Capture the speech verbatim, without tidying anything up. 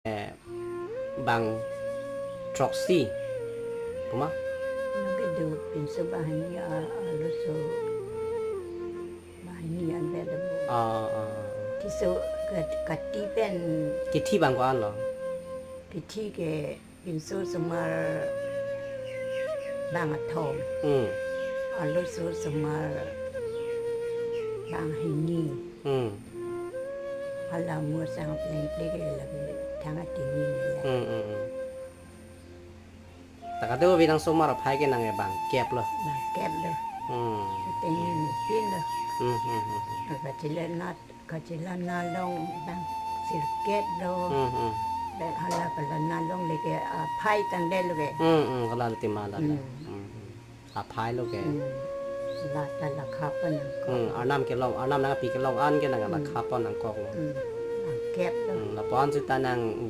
eh, bang throksi. Puma? Nang kedo pinso banghini a, arloso banghini an beda bu. Ah, ah, ah. Tiso kat-, kati pen. Kithi bang ko-an lo? Kithi ke pinso osomar bang kethom. Hmm. Arloso osomar banghini. Hmm. Hala mo sang plengple ke lagi thang atini nila. Hmm, hmm, hmm. Ta kado binong osomar aphai ke nang bang kep lo. Bang kep lo. Hmm. Atini ni pin lo. Hmm, hmm, hmm, hmm. Kachila nat, kachila nalong bang sirkep lo. Hmm, hmm. Bang hala kala nalong leke aphai tangdet lo ke. Hmm, hmm, kala tema la. Hmm. Hmm, hmm. Aphai lo ke. Hmm. La ta la khapon nangkok. Hmm, Arnam kelong, Arnam nangpi kelong an ke nang la Hmm. khapon nangkok lo. Hmm. Bang kep lo. Hmm, lapu-an seta nang